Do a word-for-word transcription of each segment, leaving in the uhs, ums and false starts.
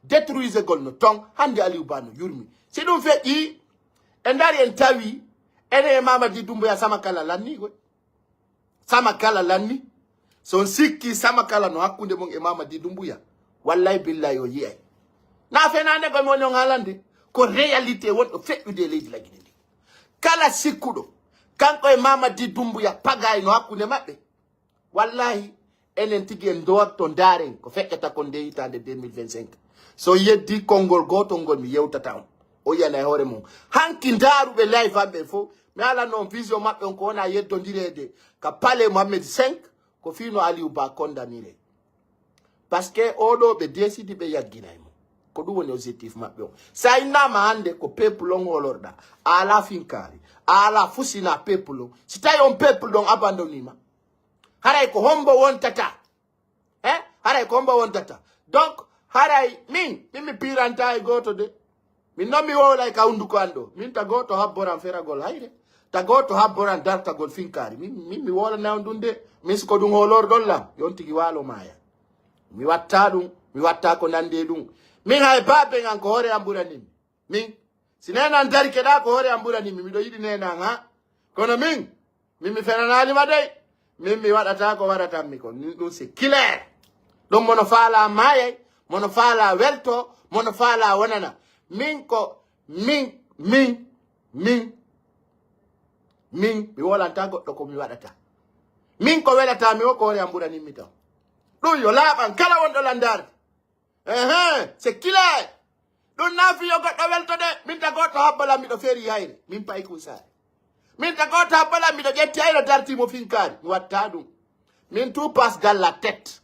Détruisegol no ton, hannde Aliou Ba no yurmi. Si ɗum feƴƴi, en dari en tawi, enen e Mamadi Doumbouya sama kala lanni koy. Sama kala lanni. So on sikki sama kala no hakkunde mon e Mamadi Doumbouya, wallahi billahi o yi'ay. Na fenaande ko mi woni on haalande, ko réalité wonɗo feƴƴude e leydi Lagine ndi. Kala sikkuɗo, kanko e Mamadi Doumbouya pagay no hakkunde maɓɓe. Wallahi, enen tigi en dootto ndaaren ko feƴƴata kon nde hitaande deux mille vingt-cinq. So yeddi konngol gootol ngol mi yewtata on. O yi'ana e hoore mum. Hanki ndaaruɓe live am ɓen fof, mi alanno on vision maɓɓe on ko wona yeddondireede ka Palais Mohammed cinq, ko fii no Aliou Ba condamnire. Parce que oɗo ɓe décidi ɓe yagginay mo. Ko ɗum woni objectif maɓɓe on. Sa innama hannde ko peuple on hoolorɗa, a ala finkaari, a ala fusina peuple on. Si tawi on peuple ɗon abandonima, haray ko hombo wontata? Eh? Haray ko hombo wontata? Donc, haray min, min mi piranta e gooto de. Min non mi wowlay ka hunduko an ɗo. Min ta gooto habboran feragol hayre. Ta gooto habboran dartagol finkaari. Min, min mi wowlana on ɗum de. Min si ko ɗum hoolorɗon lan, yo on tigi waalo maaya. Mi watta ɗum, mi watta ko nandi e ɗum. Min hay baaben an ko hoore an ɓuranin mi. Min, si nenan darike ɗa ko hoore an ɓuranin mi, miɗo yiɗi nenan ha. Kono min, min mi fenanaali ma dey. Min mi waɗata ko waɗatan mi kon. Min ɗum c'est clair. Ɗum mono faala maayay, mono faala welto, mono faala wonana. Min ko, min, min, min, min, mi wolanta goɗɗo ko mi waɗata. Min ko welata mi o ko hoore an ɓuranin mi taw. Ɗum yo laaɓan kala wonɗo landaare. Ehen, c'est clair. Ɗum na fii yo goɗɗo welto de, min ta goɗɗo habba lan miɗo feeri hayre. Min payi kun saare. Min ta goɗɗo habba lan miɗo ƴetti hayre darti mo finkaari. Mi watta ɗum. Min tout passe dans la tête.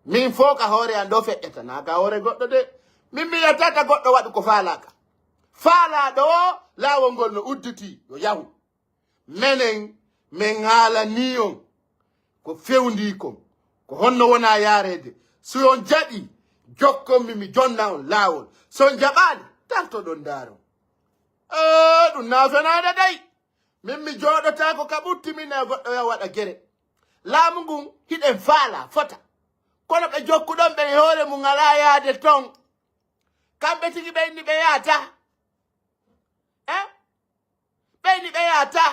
Min fof ka hoore an ɗo feƴƴata, na ka hoore goɗɗo de. Min mi yettata goɗɗo waɗu ko faalaka. Faalaaɗo o, laawol ngol no udditi, yo yahu. Menen, men haalanii on ko fewndii kon, ko honno wona yaareede. Si on jaɓii, jokkon mi, mi jonna on laawol. Si on jaɓaali, dartoɗon ndaaron. Ee, ɗum na fenaande dey. Min mi jooɗotaako ka ɓutti min e goɗɗo yo waɗa gere. Laamu ngun, hiɗen faalaa, fota. Kono ɓe jokkuɗon ɓen e hoore mum alaa yaade ton. Kamɓe tigi ɓe inni ɓe yaata. Eh? Ɓeyni ɓe yaata.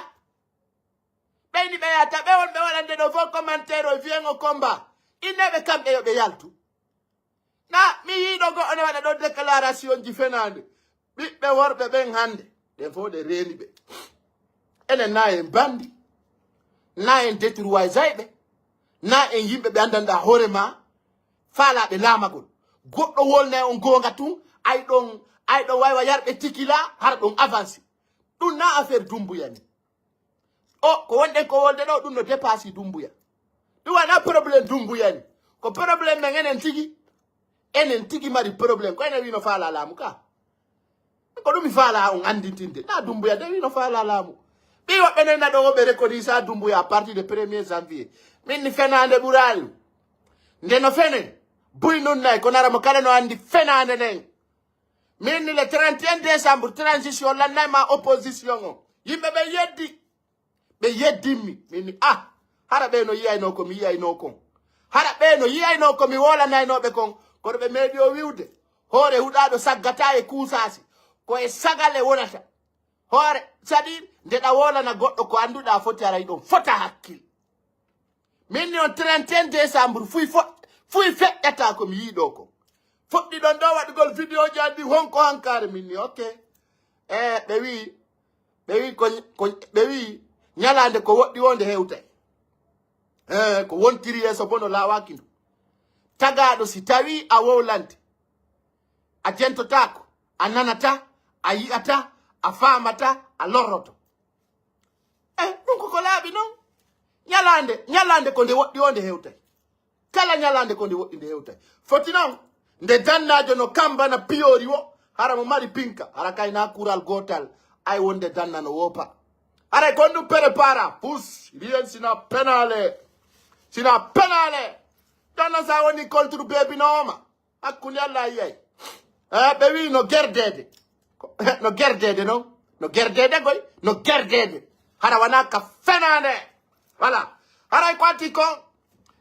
Ɓeyni ɓe yaata. Ɓe wonɓe waɗande ɗo fof commentaire o viens au combat. Inneɓe kamɓe yo ɓe yaltu. Na mi yiiɗo goɗɗo ne waɗa ɗo déclaration ji fenaande. Ɓiɓɓe worɓe ɓen hannde. Ɗen fof ɗe reeni ɓe. Enen na en bandi. Na en détroisayɓe. Na en yimɓe ɓe anndanɗa hoore ma. Faalaaɓe laamagol. Goɗɗo wolna e on goonga tun. Ay ɗon, ay ɗon waywa yarɓe tikila. Hara ɗon avancé. Ɗum na affaire Dumbuya ni. O, ko wonɗen ko wolde ɗo, ɗum no dépassé Dumbuya. Ɗum wona problème Dumbuya ni. Ko problème men enen tigi. Enen tigi mari problème. Ko enen wino faala laamu ka. Ko ɗum mi faala on andintinde. Na Dumbuya de wino faala laamu. Ɓi woɓɓe nen na ɗo woɓɓe reconnaître Dumbuya à partir de premier janvier. Min ni fenaande ɓuraali. Nde no fene. Buy nun nay ko nara mo kala no andi fenaande nen. Min ni le trente et un décembre, transition lannay ma opposition o. Yimɓe ɓe yeddi. Ɓe yeddimmi. Min ni, ah, hara ɓe no yi'ayno ko mi yi'ayno kon. Hara ɓe no yi'ayno ko mi wolanaynooɓe kon. Kono ɓe meeɗi o wi'ude. Hoore huɗaaɗo saggata e kuusaasi. Ko e sagale wonata. Hoore, c'est-à-dire, nde ɗa wolana goɗɗo ko annduɗa foti aray ɗon. Fota hakkil. Min ni on trente et un décembre, fuy fo-, fuy feƴƴata ko mi yi'i ɗo ko. Fuɗɗi ɗon ɗo waɗugol vidéo ji addi honko hankaare min ni, ok. E, ɓe wi, ɓe wi ko, ko, ɓe wi ñalaande ko woɗɗi wonde hewtay. E, ko wontiri yeeso bono laawaaki ndu. Tagaaɗo si tawi a wowlante, a jentotaako, a nanata, a yi'ata, a faamata, a lorroto. Eh, ɗum koko laaɓi non. Ñalaande, ñalaande ko nde woɗɗi o nde hewtay. Kala ñalaande ko nde woɗɗi nde hewtay. Foti non, nde dannaajo no kambana piyoori wo, hara mo mari pinka, hara kay na kural gootal, ay wonde danna no woopa. Haray kon ɗum prépara, pus, rien sina penale. Sina penale. Danna sa woni contre bebi no oma. Hakkunde Allah yiyay. Eh, ɓe wi no gerdeede. Ko, no gerdeede non. No gerdeede koy. No gerdeede. Hara wona ka fenaande. Voilà. Haray ko addi kon.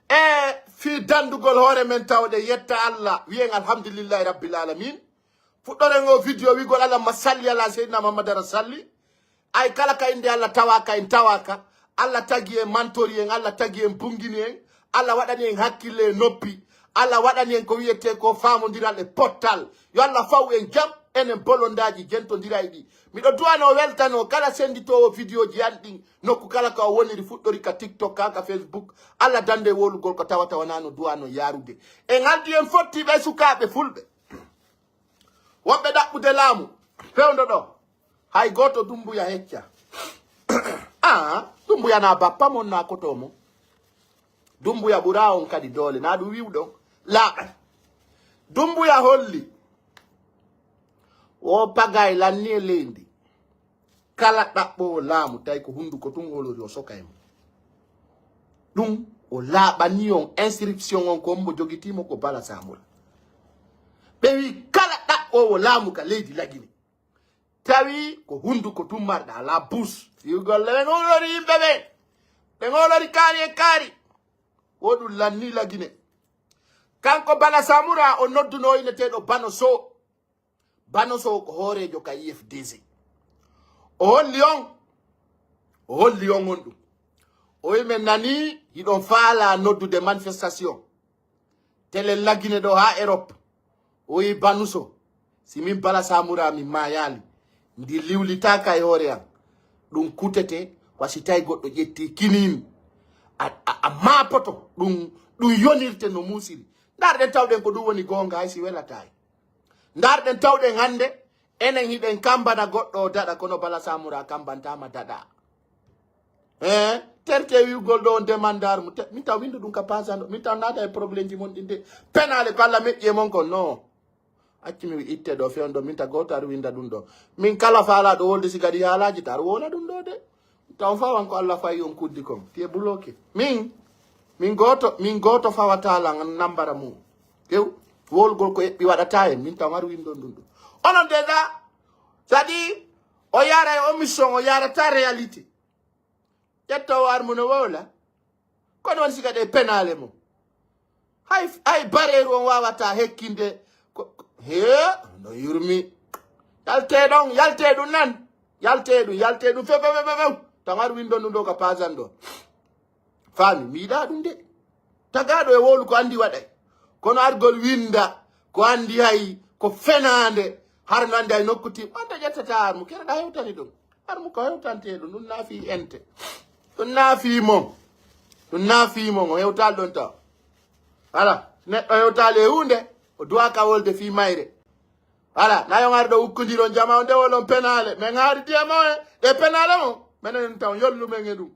E Fii dandugol hoore men tawde yetta Alla, wi'en alhamdulillahi rabbil alamin. Fuɗɗoren o video wi'gol Allahumma salli ala Seydina Muhammad ara salli. Ay kala ka innde Alla tawaaka en tawaaka. Alla tagi en mantori en, Alla tagi en bungini en. Alla waɗani en hakkille e noppi. Alla waɗani en ko wi'etee ko faamondiral e pottal. Yo Alla fawu en jam, enen bolondaaji jentondirayɗi. Miɗo du'anoo weltanoo kala sennditoowo video ji an ɗin, nokku kala ka o woniri, fuɗɗori ka TikTok, ka, ka Facebook. Alla dande e wowlugol ko tawata wonaa no du'anoo yaarude. En aldi en fottiiɓe e sukaaɓe fulɓe. Wonɓe ɗaɓɓude laamu, fewndo ɗoo. Hay gooto Dumbuya hecca. Ah, Dumbuya na bappa mon na koto mon. Dumbuya ɓura on kadi doole, na ɗum wi'uɗon. Laaɓay. Dumbuya holli. Wo pagay lanni e leydi. Kala ɗaɓɓoowo laamu, tawi ko hunduko tun hoolori o soka e mum. Ɗum o laaɓani on instruction on ko mbo jogitii mo ko Bala Samura. Ɓe wi kala ɗaɓɓoowo laamu ka leydi Lagine. Tawi ko hunduko tun marɗa, la bouche. Fiugol ɓe ŋoolori yimɓe ɓen. Ɓe ŋoolori kaari e kaari. Wo ɗum lanni Lagine. Kanko Bala Samura o noddunoo inneteeɗo Bano Sow. Bano Sow ko hooreejo ka U F D G. O holli on, o holli on on ɗum. O wi men nani hiɗon faala noddude manifestation. Tele Lagine ɗo haa Europe. O wi Banuso, si min Bala Samura min maayaali, ndi liwlitaaka e hoore an, ɗum kutete, wa si tawi goɗɗo ƴetti kinin, a, a, a maapoto, ɗum, ɗum yonirte no muusiri. Ndarɗen tawɗen ko ɗum woni goonga, hay si welataa en. Ndarɗen tawɗen hannde, enen hiɗen kambana goɗɗo o daɗa, kono Bala Samura kambantaama daɗa. Eh, terte wi'ugol ɗo on demande arme. Te, min taw winndo ɗum ka page an ɗo. Min taw naata e problème ji mon ɗin de. Penaale ko Alla meƴƴi e mon kon, non. Acci mi itte ɗo, fewndo, min ta gooto ar winnda ɗum ɗo. Min kala faalaaɗo wolde si kadi haalaaji ta ar woola ɗum ɗo de. Taw fawan ko Alla fayi on kuddi kon. Tiye buloke. Min, min gooto, min gooto fawata lan nambara mum. Tew, wolgol ko eɓɓi waɗata en, min taw ar winndon ɗum ɗo. Onon déjà, c'est-à-dire, o yara e omission, o yarata réalité. Ƴetta o ar mo no wowla. Kono won siga ɗe penaale mo. Hay, hay bareeru on waawata hekkinde. Ko, ko, hee, no yurmi. Yaltee ɗon, yaltee ɗum nan. Yaltee ɗum, yaltee ɗum, few, few, few, few, few. Tan ar winndon ɗum ɗo ka page an ɗo. Faami, mi yiɗaa ɗum de. Tagaaɗo e wowlu ko anndi waɗay. Kono argol winnda, ko anndi hay, ko fenaande. Har no anndi hay nokku tim. On to ƴettata ar mo, kereɗa hewtani ɗum. Ar mo ko hewtante ɗum, ɗum naa fii ente. Ɗum naa fii mon. Ɗum naa fii mon, o hewtaali ɗon taw. Voilà, neɗɗo hewtaali e huunde, o duwaaka wolde fii mayre. Voilà, na yon ari ɗo ukkondiron jama on de wolon penaale. Men haari diyama on e ɗe penaale mon. Menen en taw yollu men e ɗum.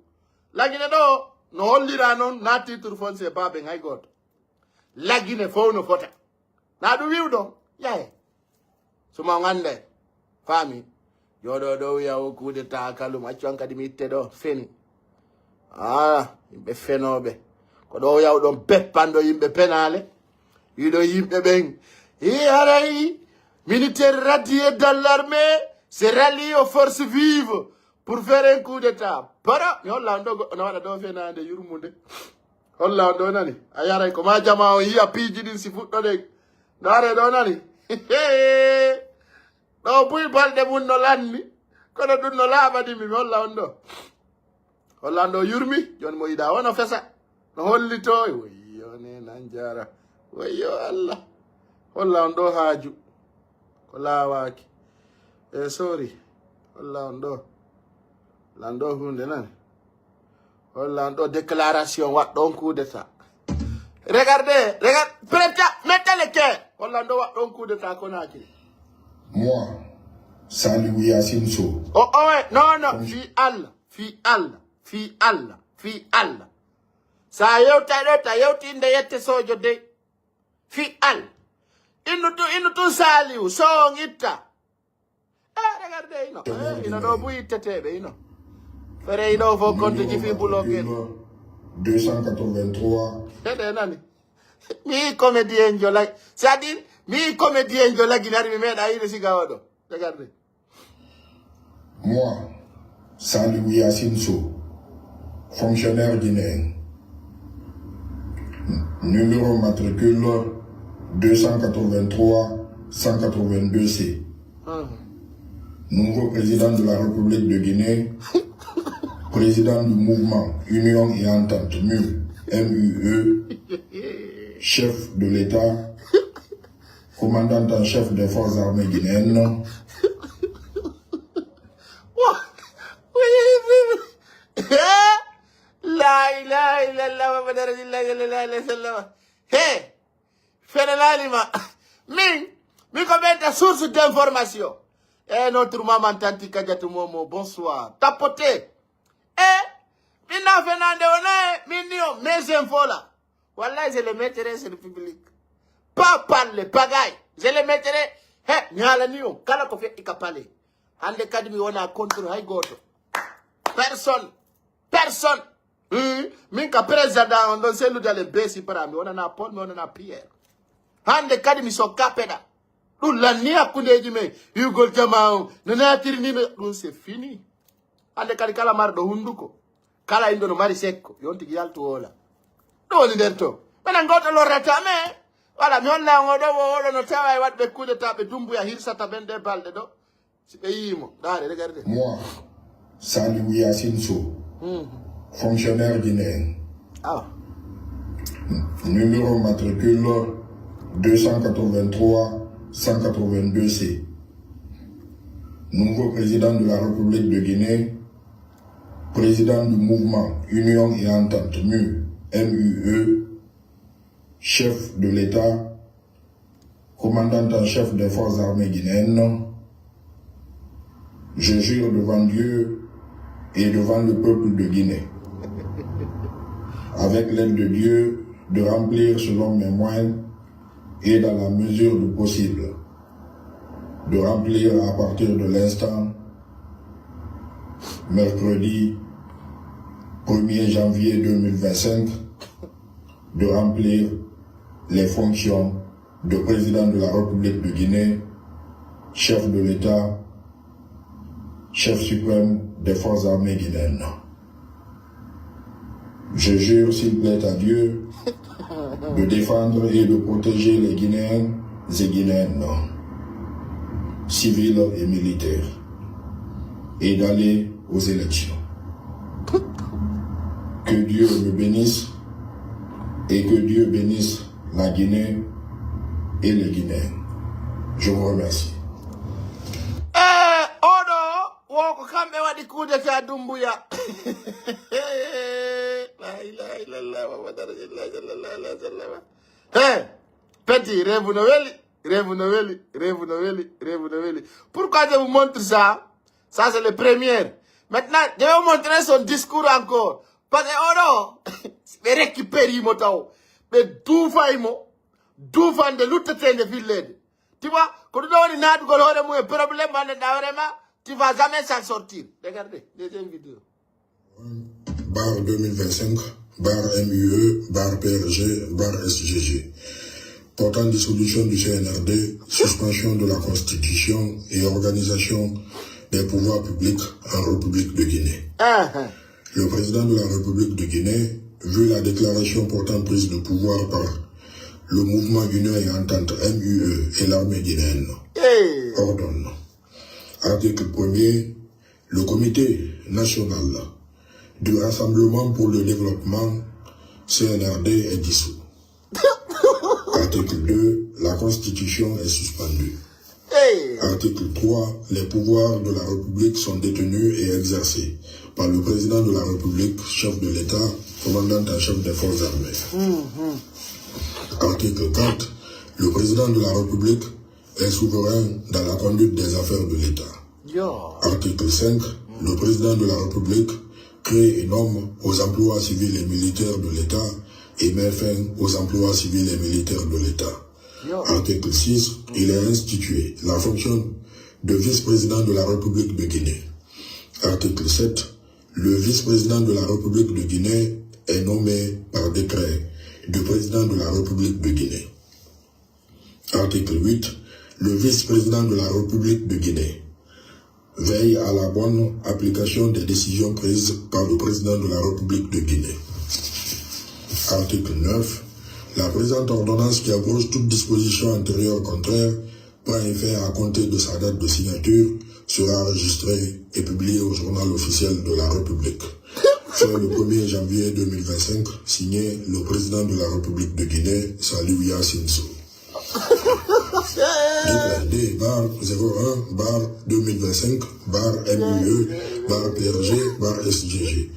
Lagine ɗo, no hollira non, na titre foncier baaben hay gooto. Lagine fow no fota. Na ɗum wi'u ɗon, yahe. Suma on annday. Faami? Jooɗo ɗo wi'a o coup d'état kalum, accu an kadi mi itte ɗo, feni. Ah, yimɓe fenooɓe. Ko ɗo yaw ɗon beppanɗo yimɓe penaale. Wiɗo yimɓe ɓen. E haray, militaire radié dans l'armée, se rallie aux forces vives pour faire un coup d'état. Bara, mi holla on ɗo goɗɗo no waɗa ɗo fenaande yurmunde. Holla on ɗo nani. A yaray ko ma jama on yi'a piiji ɗin si fuɗɗoɗen. Ndaare ɗo nani. Ɗo buy balɗe mun no lanni. Kono ɗum no laaɓani mi, mi holla on ɗo. Holla on ɗo yurmi, jooni mo yiɗa wono fesa. No hollito, wayyo ne nan jara. Wayyo Allah. Holla on ɗo haaju. Ko laawaaki. E sori. Holla on ɗo. Lan ɗo hunde nani. Holla on ɗo déclaration waɗɗo on coup d'état. Regardez, regarde, prêta, mettez le cœur. Holla on ɗo waɗɗo on coup d'état Conakry. Moi, Saliou Yacine Sow. Oh, oh, ouais, non, non, fi Allah, fi Allah, fi Allah, fi Allah. Sa yewtay ɗo, ta yewti inde yette sojo dey. Fi Allah. Innu tu, innu tu Saliou, so on itta. Eh, regardez, ino. Eh, ino ɗo buy itteteeɓe, ino. Fere ino fof compte ji fi bloqué. Deux cent quatre-vingt-trois. Eɗe nani. Mi comédien jo lag-, c'est-à-dire, mi comédien jo lagine hari mi meeɗa yiide siga oɗo. Regardez. Moi, Saliou Yacine Sow, fonctionnaire guinéen. Numéro matricule deux cent quatre-vingt-trois cent quatre-vingt-deux C. Nouveau président de la République de Guinée, président du mouvement Union et Entente MU, M U E, chef de l'État, commandant en chef des forces armées guinéennes. La ilaha illallah Muhammadu Rasulullah sallallahu alayhi wa sallam. He, fenanali ma. Min, mi ko ɓenta source d'information. Eh, notre maman Tanti Kadiatou Momo, bonsoir. Tapoté. Eh, min na fenande wona, eh, min ni o, mes infos là. Wallahi, je les mettrai sur le public. Pas parler, pagaille. Je les mettrai, he, mi haalani on kala ko feƴƴi ka palais. Hande kadi mi wona contre hay gooto. Personne. Personne. Hmm? Min ka président on ɗon sellude ale beesi bara mi wonana Paul, mi wonana Pierre. Hande kadi mi sokka peɗa. Ɗum lanni hakkundeji men. Yugol jama on no natiri ni, ɗum c'est fini. Hande kadi kala marɗo hunduko, kala inɗo no mari sekko, yo on tigi yaltu woola. Ɗum woni nder to. Menen gooto lorrata men. Wala mi holla on oɗo wo oɗo no tawa e waɗɓe kudeta ɓe Dumbuya hirsata ɓen ɗe balɗe ɗo. Si ɓe yii mo, ndaare, regardez. Moi, Saliou Yassine Sow, fonctionnaire guinéen. Ah. Numéro matricule deux cent quatre-vingt-trois cent quatre-vingt-deux C. Nouveau président de la République de Guinée, président du mouvement Union et Entente MU, M U E, chef de l'État, commandant en chef des forces armées guinéennes, je jure devant Dieu et devant le peuple de Guinée, avec l'aide de Dieu, de remplir selon mes moyens et dans la mesure du possible, de remplir à partir de l'instant, mercredi premier janvier deux mille vingt-cinq, de remplir les fonctions de président de la République de Guinée, chef de l'État, chef suprême des forces armées guinéennes. Je jure, s'il plaît à Dieu, de défendre et de protéger les Guinéens et Guinéennes, civils et militaires, et d'aller aux élections. Que Dieu me bénisse et que Dieu bénisse la Guinée et les Guinéens. Je vous remercie. Eh, oɗo, wo ko kamɓe waɗi coup d'État Dumbuya. La ilaha illallah, Muhammadu Rasulullah sallallahu alayhi wa sallam. Hey, petit, rêve no weli, rêve no weli, rêve no weli, rêve no weli. Pourquoi je vous montre ça? Ça, c'est le premier. Maintenant, je vais vous montrer son discours encore. Parce que oɗo, ɓe récupéri mo taw. Ɓe duufay mo, duufande luttetende filleede. Tu vois, ko ɗum ɗo woni naatugol hoore mum e problème, ma neɗɗa hoore ma, tu vas jamais s'en sortir. Regardez, deuxième vidéo. Barre deux mille vingt-cinq, barre M U E, barre P R G, barre S G G. Portant dissolution du C N R D, suspension de la constitution et organisation des pouvoirs publics en République de Guinée. Ah, ah. Le président de la République de Guinée, vu la déclaration portant prise de pouvoir par le mouvement Union et Entente, M U E, et l'armée guinéenne, Hey. Ordonne. Article premier, le Comité national du Rassemblement pour le Développement, C N R D, est dissous. Article deux, la Constitution est suspendue. Hey. Article trois, les pouvoirs de la République sont détenus et exercés par le président de la République, chef de l'État, commandant en chef des forces armées. Article quatre, le président de la République est souverain dans la conduite des affaires de l'État. Yo. Article cinq, le président de la République crée et nomme aux emplois civils et militaires de l'État et met fin aux emplois civils et militaires de l'État. Yo. Article six, il est institué la fonction de vice-président de la République de Guinée. Article sept, le vice-président de la République de Guinée est nommé par décret du président de la République de Guinée. Article huit, le vice-président de la République de Guinée veille à la bonne application des décisions prises par le président de la République de Guinée. Article neuf, La présente ordonnance qui abroge toute disposition antérieure contraire prend effet à compter de sa date de signature sera enregistrée et publiée au journal officiel de la République. Fait le premier janvier deux mille vingt-cinq, signé le président de la République de Guinée, Saliou Yacine Sow. Décret D barre zéro un barre deux mille vingt-cinq barre M U E barre P R G barre S G G,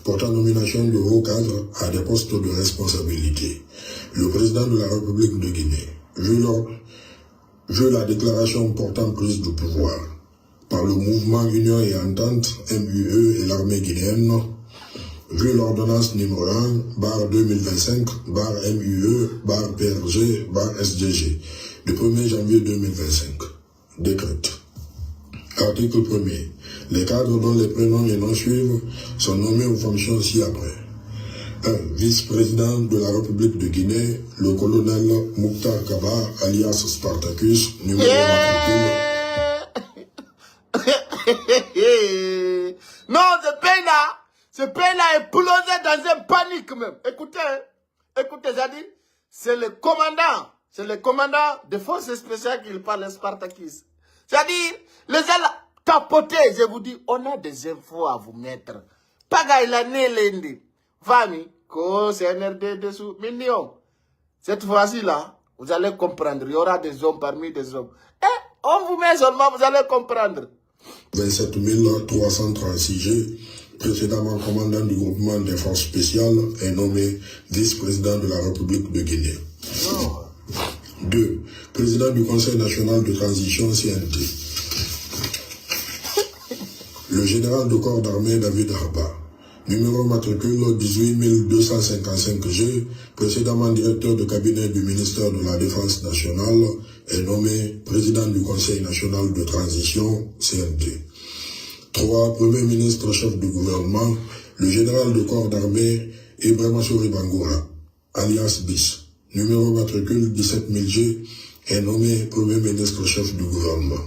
portant nomination de hauts cadres à des postes de responsabilité. Le président de la République de Guinée, vu l'or-, vu la déclaration portant prise du pouvoir par le mouvement Union et Entente, M U E, et l'armée guinéenne, vu l'ordonnance numéro un barre deux mille vingt-cinq barre M U E barre P R G barre S G G du premier janvier deux mille vingt-cinq. Décrète. Article premier. Les cadres dont les prénoms et noms suivent sont nommés aux fonctions ci-après. Un, vice-président de la République de Guinée, le colonel Mouktar Kaba, alias Spartacus, numéro matricule. Non, ce pays-là, ce pays-là est plongé dans une panique même. Écoutez, hein. Écoutez, c'est-à-dire, c'est le commandant, c'est le commandant des forces spéciales qui parle, Spartacus. C'est-à-dire, les gens là, tapotez, je vous dis, on a des infos à vous mettre. Pagaille la ne lendi. Famille, ko C N R D dessous, mignon. Cette fois-ci là, vous allez comprendre. Il y aura des hommes parmi des hommes. Et on vous met seulement, vous allez comprendre. Vingt-sept mille trois cent trente-six G, précédemment commandant du groupement des forces spéciales, est nommé vice-président de la République de Guinée. Deux, président du Conseil national de transition, C N T, le général de corps d'armée David Haba, numéro matricule dix-huit mille deux cent cinquante-cinq G, précédemment directeur de cabinet du ministère de la Défense nationale, est nommé président du Conseil national de transition, C N T. Trois, premier ministre chef du gouvernement, le général de corps d'armée Ibrahima Sory Bangoura, alias Bis, numéro matricule dix-sept mille G, est nommé premier ministre chef du gouvernement.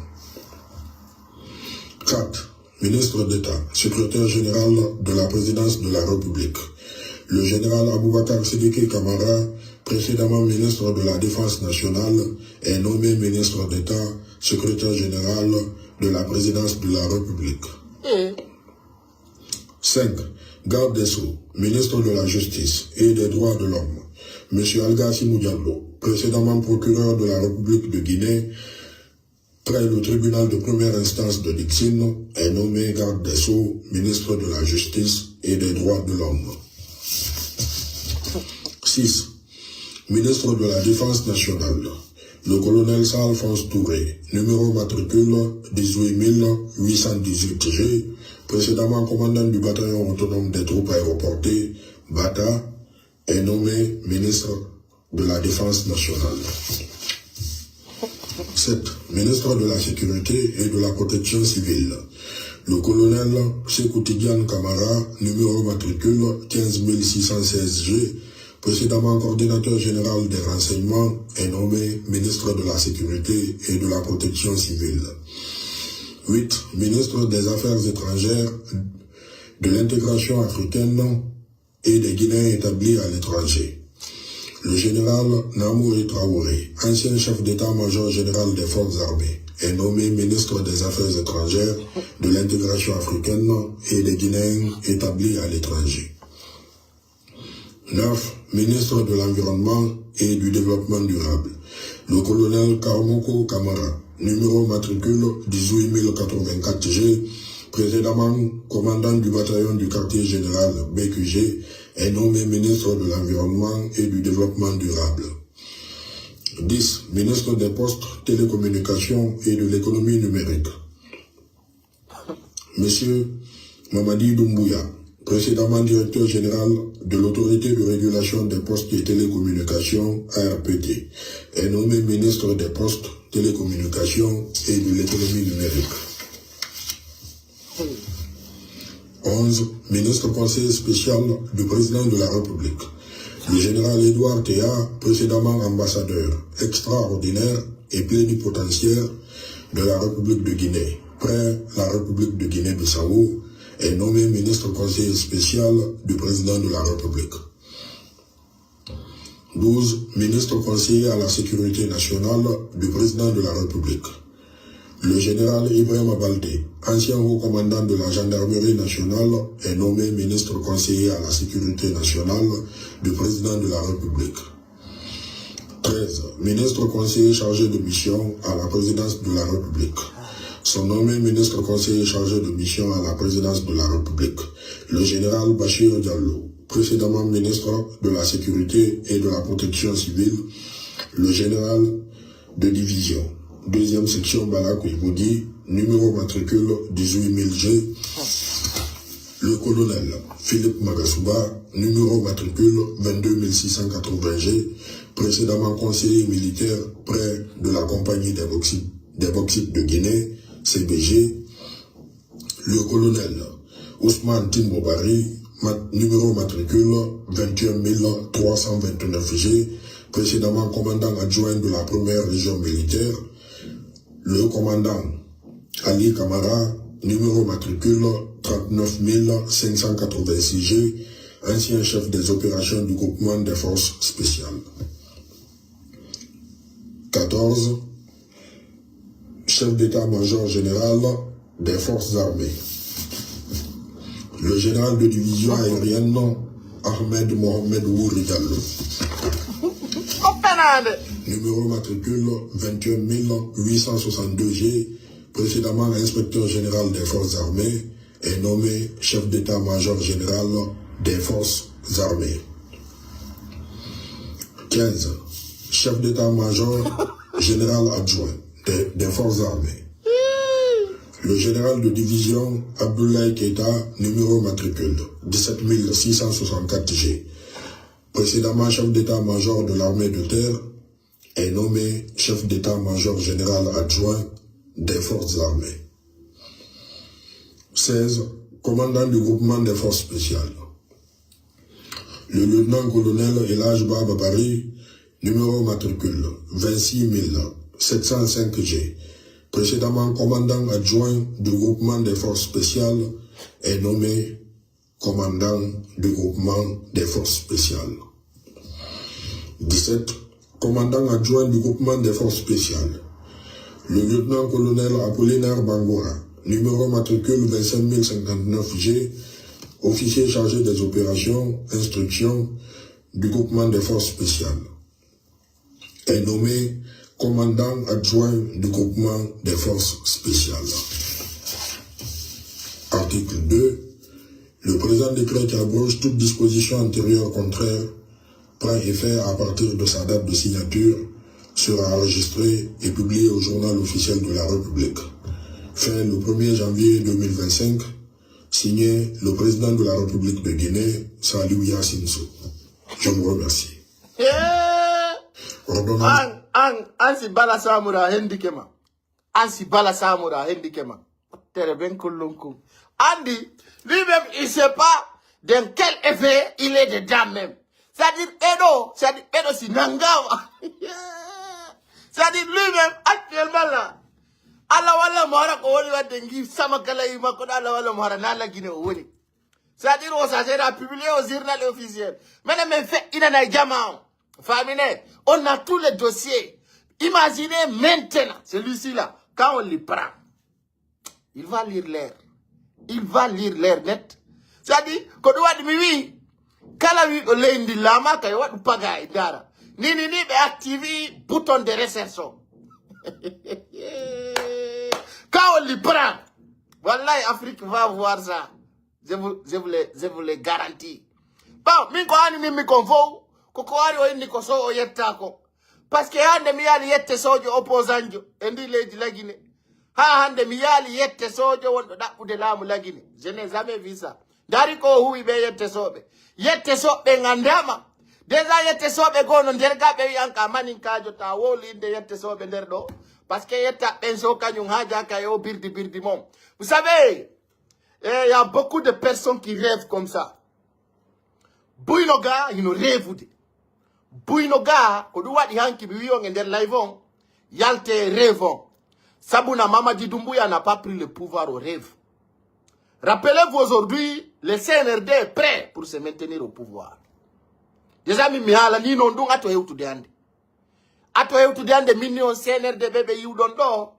Quatre, ministre d'État, secrétaire général de la présidence de la République, le général Aboubacar Sidiki Kamara, précédemment ministre de la Défense nationale, est nommé ministre d'État, secrétaire général de la présidence de la République. Cinq, garde des Sceaux, ministre de la Justice et des Droits de l'homme, Monsieur Algassimou Diallo, précédemment procureur de la République de Guinée, près le tribunal de première instance de Dixine, est nommé garde des Sceaux, ministre de la Justice et des Droits de l'homme. Six, ministre de la Défense nationale, le colonel Sir Alphonse Touré, numéro matricule dix-huit mille huit cent dix-huit G, précédemment commandant du bataillon autonome des troupes aéroportées, Bata, est nommé ministre de la Défense nationale. Sept, ministre de la Sécurité et de la Protection civile, le colonel Sékou Tidiane Camara, numéro matricule quinze mille six cent seize G, précédemment coordinateur général des renseignements, est nommé ministre de la Sécurité et de la Protection civile. Huit, ministre des Affaires étrangères, de l'intégration africaine et des Guinéens établis à l'étranger. Le général Namouri Traoré, ancien chef d'état-major général des forces armées, est nommé ministre des Affaires étrangères, de l'intégration africaine et des Guinéens établis à l'étranger. Neuf, ministre de l'Environnement et du Développement durable, le colonel Karamoko Kamara, numéro matricule dix-huit mille quatre-vingt-quatre G, précédemment commandant du bataillon du quartier général B Q G, est nommé ministre de l'Environnement et du Développement durable. Dix, ministre des Postes, Télécommunications et de l'Économie numérique, Monsieur Mamadi Doumbouya, précédemment directeur général de l'Autorité de régulation des postes et télécommunications, A R P T, est nommé ministre des Postes, Télécommunications et de l'Économie numérique. Onze, ministre conseiller spécial du président de la République, le général Édouard Théa, précédemment ambassadeur extraordinaire et plénipotentiaire de la République de Guinée, près la République de Guinée-Bissau, est nommé ministre conseiller spécial du président de la République. Douze, ministre conseiller à la sécurité nationale du président de la République. Le général Ibrahim Baldé, ancien haut commandant de la gendarmerie nationale, est nommé ministre conseiller à la sécurité nationale du président de la République. Treize, ministre conseiller chargé de mission à la présidence de la République. Sont nommés ministre conseiller chargé de mission à la présidence de la République. Le général Bachir Diallo, précédemment ministre de la Sécurité et de la Protection civile, le général de division, deuxième section Balakouybougui, numéro matricule dix-huit mille G, le colonel Philippe Magasuba, numéro matricule vingt-deux mille six cent quatre-vingts G, précédemment conseiller militaire près de la compagnie des bauxi-, des bauxites de Guinée, C B G, le colonel Ousmane Timbo Barry, mat-, numéro matricule vingt et un mille trois cent vingt-neuf G, précédemment commandant adjoint de la première région militaire, le commandant Ali Kamara, numéro matricule trente-neuf mille cinq cent quatre-vingt-six G, ancien chef des opérations du groupement des forces spéciales. Quatorze, chef d'état-major général des forces armées. Le général de division aérienne Ahmed Mohamed Wuri Diallo. Numéro matricule vingt et un mille huit cent soixante-deux G, précédemment inspecteur général des forces armées, est nommé chef d'état-major général des forces armées. Quinze, chef d'état-major général adjoint des, des forces armées. Le général de division Abdoulaye Keita, numéro matricule dix-sept mille six cent soixante-quatre G, précédemment chef d'état-major de l'armée de terre, est nommé chef d'état-major général adjoint des forces armées. Seize, commandant du groupement des forces spéciales. Le lieutenant-colonel Elhadj Baba Barry, numéro matricule vingt-six mille sept cent cinq G, précédemment commandant adjoint du groupement des forces spéciales, est nommé commandant du groupement des forces spéciales. Dix-sept, commandant adjoint du groupement des forces spéciales. Le lieutenant-colonel Apollinaire Bangoura, numéro matricule vingt-cinq mille cinquante-neuf G, officier chargé des opérations, instruction du groupement des forces spéciales, est nommé commandant adjoint du groupement des forces spéciales. Article deux. Le présent décret qui abroge toute disposition antérieure contraire prend effet à partir de sa date de signature, sera enregistré et publié au journal officiel de la République. Fait le premier janvier deux mille vingt-cinq, signé le président de la République de Guinée, Saliou Yassine Sow. Je vous remercie. Ordonnance. An, an, an si Bala Samura hendike ma. An si Bala Samura hendike ma. Tere ben kullum kum. Andy, lui-même, il sait pas dans quel effet il est dedans même. C'est-à-dire, ɓeɗo, c'est-à-dire, ɓeɗo si nangama. C'est-à-dire, lui-même, actuellement là, Allah walla mo hara ko woni wadde ngi sama kala yi makko ɗo, Allah walla mo hara na lagine o woni. C'est-à-dire, on s'agit de publier au journal officiel. Maintenant, mais fait, il en a jamais. Famine, on a tous les dossiers. Imaginez maintenant, celui-ci là, quand on le prend, il va lire l'air. Il va lire l'air net. C'est-à-dire, ko ɗum waɗi mi wi, kala wiɗo leydi laama kay waɗu paga e dara. Ni, ni, ni, ɓe active bouton de recherche o. Quand on le prend, wallahi, Afrique va voir ça. Je vous, je vous le, je vous le garantis. Bon, min ko ani min mi kon fow, ko ko ari o inni ko so o yetta ko. Parce que hande mi yaali yette sojo opposant jo e ndi leydi lagine. Ha hande mi yaali yette sojo wonɗo ɗaɓɓude laamu lagine. Je n'ai jamais vu ça. Dari ko o huwi ɓe yette soɓe. Yette soɓe ngandama. Déjà yette soɓe gono nder gaɓe wi an ka manin kajo ta wowli inde yette soɓe nder ɗo. Parce que yetta ɓen so kañum ha jaka e o birdi birdi mon. Vous savez, eh, il y a beaucoup de personnes qui rêvent comme ça. Buyno ga hino rêvude. Buyno ga ko ɗum waɗi hanki mi wi on e nder live on. Yalte rêve on. Sabuna Mamadi Doumbouya n'a pas pris le pouvoir au rêve. Rappelez-vous aujourd'hui, le C N R D est prêt pour se maintenir au pouvoir. Déjà min mi haalanii non ɗum, ato hewtude hannde. Ato hewtude hannde, min ni on C N R D ɓe ɓe yi'uɗon ɗoo.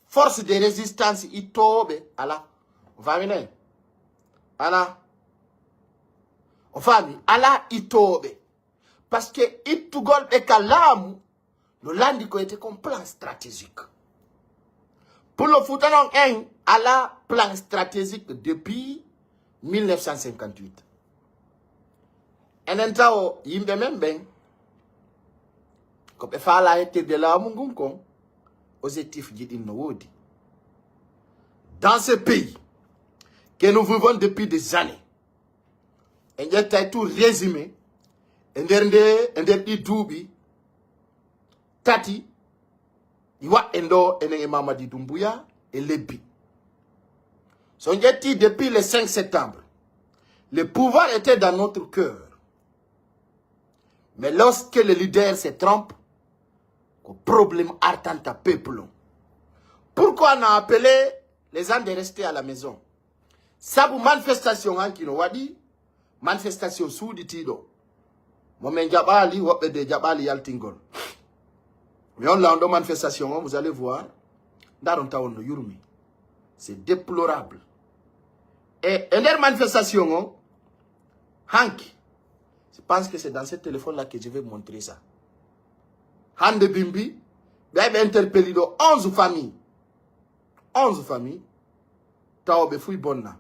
Force de résistance ittooɓe alaa. O faami nay? Alaa. O faami? Alaa ittooɓe. Parce que ittugol ɓe ka laamu, no lanndi ko wiyetee kon plan stratégique. Pullo Fuuta non en alaa plan stratégique depuis mille neuf cent cinquante-huit. Enen tawo yimɓe men ɓen, ko ɓe faalaa hettirde laamu ngun kon, objectif ji ɗin no woodi. Dans ce pays que nous vivons depuis des années, en ƴettay tout résumé, e nder nde, e nder ɗi duuɓi tati ɗi waɗɗen ɗo, enen e Mamadi Doumbouya e lebbi. So on ƴetti depuis le cinq septembre, le pouvoir était dans notre cœur. Mais lorsque le leader se trompe, ko problème artanta peuple on. Pourquoi on a appelé les gens de rester à la maison? Sabu manifestation hanki no waɗi, manifestation suuɗitiiɗo. Mo men jaɓaali, woɓɓe de jaɓaali yaltingol. Mais on là, on ɗo manifestation on, vous allez voir, ndaron tawon no yurmi. C'est déplorable. E, e nder manifestation on, hanki, je pense que c'est dans ce téléphone-là que je vais montrer ça. Hannde bimbi, ɓe ay ɓe interpellé ɗo onze familles. Onze familles. Tawa ɓe fuy bonna.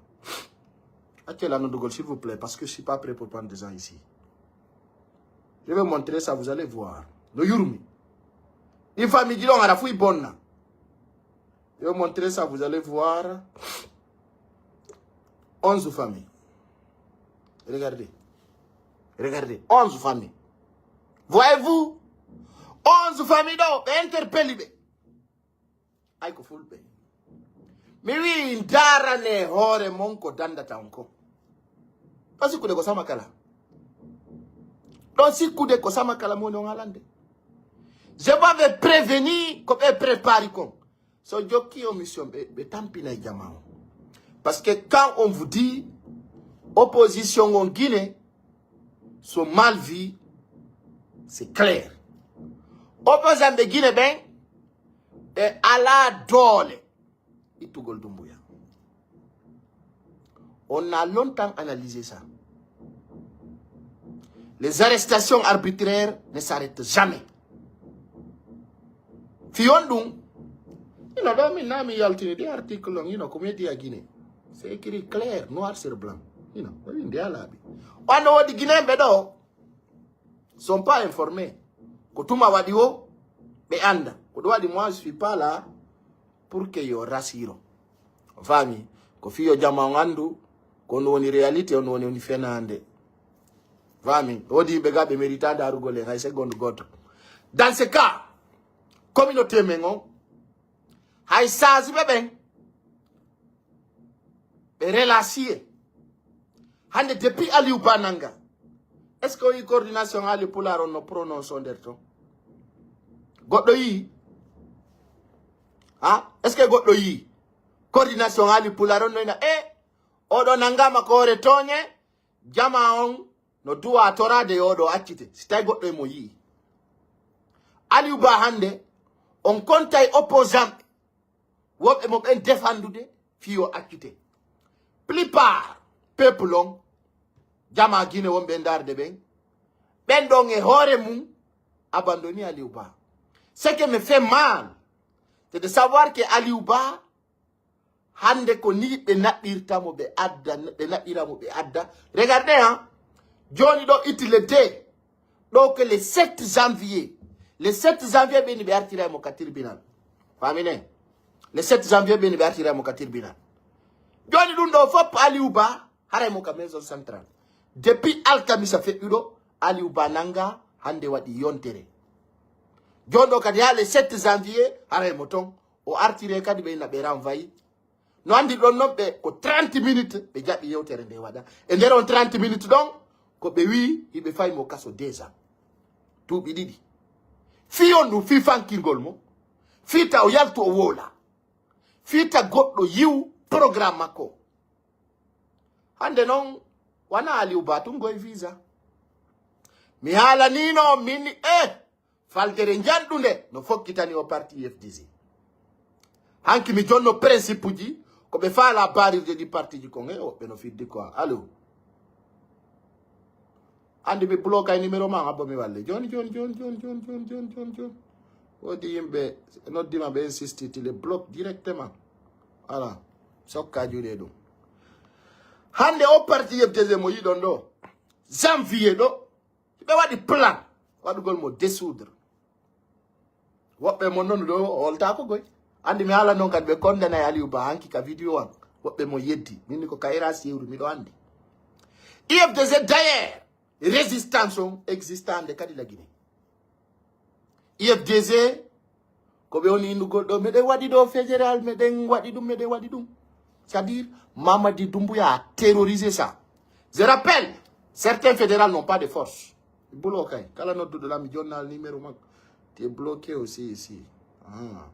Accez la noddugol, s'il vous plaît, parce que je suis pas prêt pour prendre des gens ici. Je vais montrer ça, vous allez voir. No yurmi. Ɗi famille ji ɗon hara fuy bonna. Je vais montrer ça, vous allez voir. Onze familles. Regardez. Regardez. Onze familles. Voyez-vous? Onze familles ɗo, ɓe interpellé ɓe. Ay ko fulɓe. Mi wi'i ndaarane hoore mon ko dandata on ko. Ɗo sikkude ko sama kala. Ɗo sikkude ko sama kala mo woni on haalande. Je m'avais prévenu ko ɓe prépari kon. So jokki o mission ɓe, ɓe tampinay jama on. Parce que quand on vous dit opposition on Guinée, so mal vu, c'est clair. Opposant ɓe Guinée ɓen, ɓe alaa doole ittugol Doumbouya. On a longtemps analysé ça. Les arrestations arbitraires ne s'arrêtent jamais. Fii on ɗum, ino ɗo min na mi yaltini ɗi article on, ino ko media Guinée. C'est écrit clair, noir sur blanc. Ino, o windi a laaɓi. Wano woodi Guinéen ɓe ɗo, sont pas informés. Ko tuma waɗi o, ɓe anda. Ko ɗum waɗi moi, je suis pas là pour que yo rasiro. O faami? Ko fii yo jama on andu, ko on woni réalité, on woni, woni fenaande. Faami? Woodi yimɓe ga ɓe mérita darugol en hay seconde gooto. Dans ce cas, communauté men on, hay saaji ɓe ɓen, ɓe relâché. Hannde depuis Aliou Ba nanga, est-ce que o yi coordination haali pulaar on no prononce o nder ton? Goɗɗo yi? Ha? Est-ce que goɗɗo yi coordination haali pulaar on no ina, e, oɗo nangama ko hoore tooñe, jama on no duwa toraade yo oɗo accite, si tawi goɗɗo e mo yi'i? Aliou Ba hannde, on kontay opposant ɓe, wonɓe mo ɓen defandude fii o accite. Plupart peuple on, jama Guinée wonɓe e ndaarde ɓen, ɓen ɗon e hoore mum abandonné Aliou Ba. Ce qui me fait mal, c'est de savoir que Aliou Ba, hannde ko nii ɓe naɓɓirta mo, ɓe adda, ɓe naɓɓira mo, ɓe adda. Regardez, hein. Jooni ɗo itti le deux, ɗo que le sept janvier. Le sept janvier ɓe ni ɓe artira mo ka tribunal. Faaminen? Le sept janvier ɓe ni ɓe artira mo ka tribunal. Jooni ɗum ɗo fof Aliou Ba, haray mo ka maison centrale. Depuis alkamisa feƴƴuɗo, Aliou Ba nanga, hannde waɗi yontere. Jooni ɗo kadi haa le sept janvier, haray mo ton. O artire kadi ɓe ina ɓe renvoyé. No anndi ɗon non ɓe ko trente minutes ɓe jaɓi yewtere nde waɗa. E nder on trente minutes ɗon, ko ɓe wi'i hiɓe fay mo kaso déjà. Duuɓi ɗiɗi. Fii on ɗum, fii fankingol mo. Fii ta o yaltu o woola. Fii ta goɗɗo yi'u programme makko. Hannde non, wona Aliou Ba tun goy visa. Mi haalaniino min, eh, faldere njanɗunde no fokkitani o parti U F D C. Hanki mi jonno principe ji, ko ɓe faala baarirde ɗi partiji kon, eh, woɓɓe no fiddi quoi. Allo? Andi mi bloka e numéro ma, abbo mi walle. Joni, joni, joni, joni, joni, joni, joni, joni, joni. Woodi yimɓe noddima ɓe insisti, ti le bloque directement. Voilà. Sokka juuɗe ɗum. Hande o parti U F D C mo yiɗon ɗo. Janvier ɗo. Ɓe waɗi plan. Waɗugol mo dissoudre. Woɓɓe mo non ɗo, o holtaako goy. Andi mi haala non kadi ɓe kondanay Aliou Ba hanki ka vidéo an. Woɓɓe mo yeddi. Min ko kayra siwri, miɗo andi. U F D C d'ailleurs, résistance on existande kadi la Guinée. U F D C, ko ɓe woni innugol ɗo, meɗen waɗi ɗo fédéral, meɗen waɗi ɗum, meɗen waɗi ɗum. C'est-à-dire, Mamadi Doumbouya a terrorisé ça. Je rappelle, certains fédérales n'ont pas de force. Bulo kay, kala nodduɗo lam, mi jonnal numéro makko. Tu es bloqué aussi ici. Ah,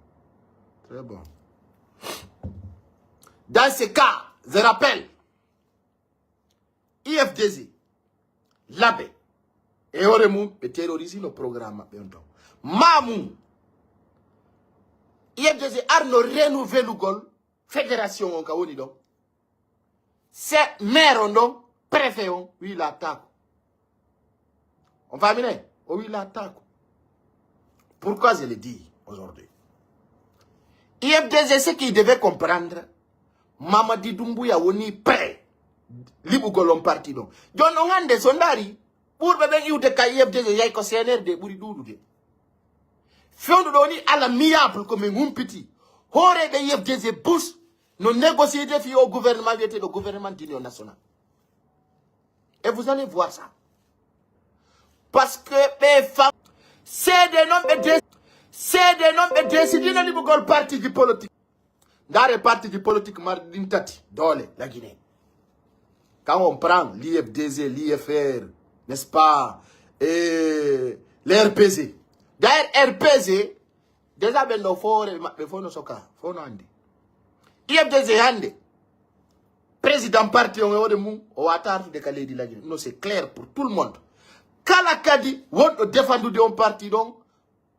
très bon. Dans ce cas, je rappelle, U F D C, Labe, e hoore mum, ɓe terrorisino programme maɓɓe on ton. Maamu, U F D C arno renouvelugol fédération on ka woni ɗon. Se maire on ɗon, préfet on, wi laattaako. On faami ne? O wi laattaako. Pourquoi je le dis aujourd'hui? U F D C, ce qu'il devait comprendre, Mamadi Doumbouya woni prêt liɓugol on parti ɗon. Jon on hannde so ndaari, ɓurɓe ɓen iwde ka U F D C yahi ko C N R D ɓuri ɗuuɗude. Fewndo ɗo ni à l'amiable ko min humpiti. Hooreeɓe U F D C Bush no négocier de fii o gouvernement wiyeteeɗo gouvernement d'union nationale. Et vous allez voir ça. Parce que ɓe fa-, seede non ɓe de-, seede non ɓe décidino liɓugol partiji politique. Ndaare partiji politique marɗi ɗin tati doole la Guinée. Quand on prend l'U F D C, l'U F R, n'est-ce pas? Et les R P G. D'ailleurs, R P G, déjà ɓen ɗo foore maɓɓe fof no soka, fof no andi. U F D C hannde, président parti on e hoore mum, o wata artude ka leydi la Guinée. Non, c'est clair pour tout le monde. Kala kadi wonɗo défendude on parti ɗon,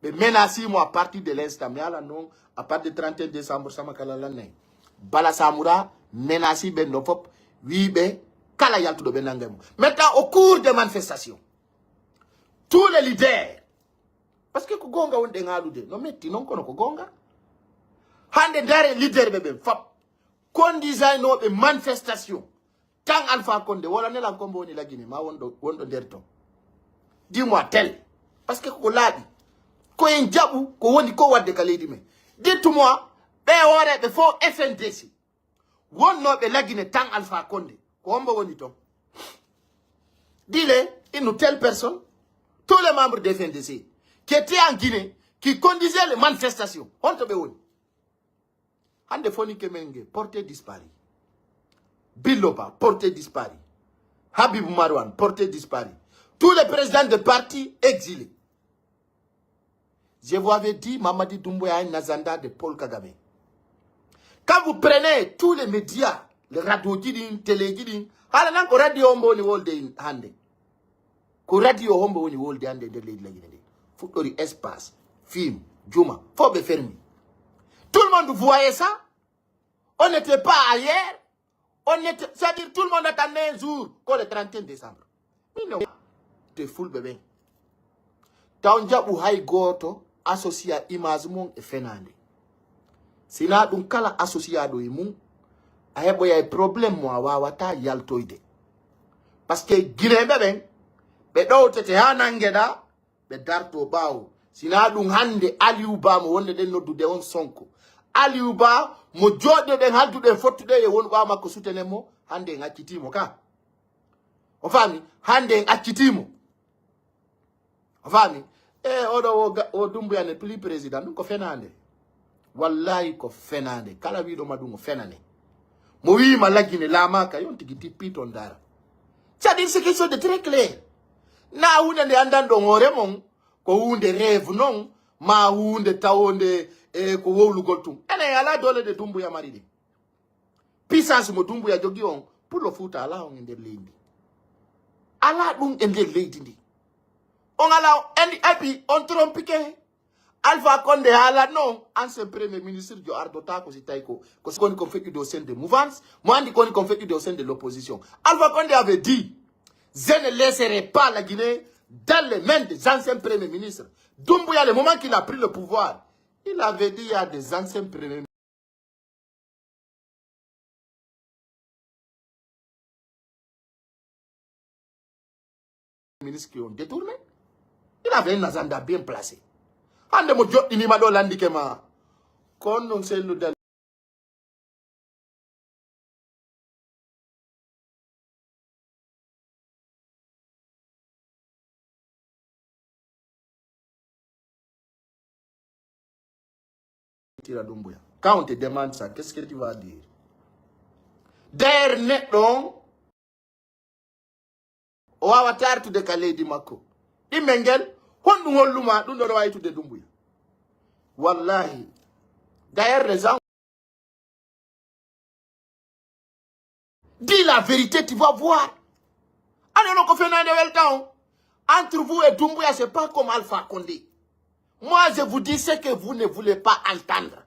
ɓe menacé mo à partir de l'instant. Mi haala non, à partir de trente et un décembre, sama kala lannay. Bala Samura menacé ɓen ɗon fof, wiiɓe kala yaltuɗo ɓe nangay mo. Maintenant, au cours des manifestations, tous les leaders, parce que ko goonga wonɗen haalude, no metti non kono ko goonga. Hannde ndaare leader ɓe ɓen fof, conduisaynooɓe manifestation, tan Alpha Condé, wala nelan ko mbo woni la Guinée, ma wonɗo, wonɗo nder ton. Dis-moi tel. Parce que ko laaɓi. Ko en jaɓu, ko woni ko wadde ka leydi men. Dites-moi, ɓe hooreeɓe fof F N D C. Wonnooɓe la Guinée tan Alpha Condé. Ko hombo woni ton? Dis-le, une telle personne, tous les membres de F N D C, qui étaient en Guinée, qui conduisaient les manifestations. Honto ɓe woni? Hannde Foninke Menge, porté disparu. Billo Ba, porté disparu. Habib Marwan, porté disparu. Tous les présidents de parti exilés. Je vous avais dit, Mamadi Doumbouya a un agenda de Paul Kagame. Quand vous prenez tous les médias, les radio ji ɗin, télé ji ɗin, haala nan ko radio hombo woni wolde hannde. Ko radio hombo woni wolde hannde e nder leydi la Guinée ndi? Fuɗɗori Espace, Fim, Juma, fof ɓe fermi. Tout le monde voyait ça. On n'était pas ailleurs. On était, c'est-à-dire tout le monde attendait un jour, ko le trente et un décembre. Min no te fulɓe ɓen. Taw jaɓu hay gooto associé image mum e fenaande. Sinaa ɗum kala associaɗo e mum, a heɓoyay problème mo a waawataa yaltoyde. Parce que Guinéeɓe ɓen, ɓe ɗowtete haa nanngeɗaa, ɓe dartoo ɓaawo. Sinaa ɗum hannde Aliou Ba mo wonde ɗen noddude on Sonko. Aliou Ba mo jooɗiɗen halduɗen fottuɗe e won ɓaawo makko sutenen mo, hannde en accitii mo ka. O faami? Hannde en accitii mo. O faami? E oɗo o ga-, o Doumbouya ne plus président, ɗum ko fenaande. Wallahi ko fenaande. Kala wiiɗo ma ɗum o fenane. Mo wiima la Guinée laamaaka, yon tigi tippi ton dara. C'est-à-dire, c'est quelque chose de très clair. Na huunde nde anndan ɗon hoore mon, ko huunde rêve non, ma huunde tawonde e ko wowlugol tun. Enen alaa doole ɗe Doumbouya mari ɗe. Puissance mo Doumbouya jogi on, Pullo Fuuta alaa on e nder leydi ndi. Alaa ɗum e nder leydi ndi. On ala, and, et puis, on trompe que Alpha Condé haalanno, ancien premier ministre, yo ardotaako si tawi ko, ko si koni kon feƴƴude au sein de mouvance, mo andi koni kon feƴƴude au sein de l'opposition. Alpha Condé avait dit, je ne laisserai pas la Guinée dans les mains des anciens premiers ministres. Doumbouya, le moment qu'il a pris le pouvoir, il avait dit, il y a des anciens premiers ministres qui ont détourné. Il avait un agenda bien placé. Hande mo joɗɗinima ɗo landike ma. Kon non sellu dal. Tira Dumbuya. Quand on te demande ça, qu'est-ce que tu vas dire? D'ailleurs, neɗɗo on, o waawata artude ka leydi makko. Ɗimmel ngel, honɗum holluma ɗum ɗo waawitude Dumbuya? Wallahi. D'ailleurs, les gens dis la vérité, tu vas voir. Ano no ko fenande welta on. Entre vous et Dumbuya, c'est pas comme Alpha Condé. Moi, je vous dis ce que vous ne voulez pas entendre.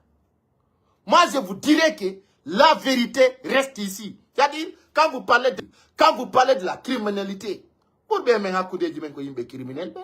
Moi, je vous dirais que la vérité reste ici. C'est-à-dire, quand vous parlez de, quand vous parlez de la criminalité, pour bien men hakkudeji men ko yimɓe criminel ɓe.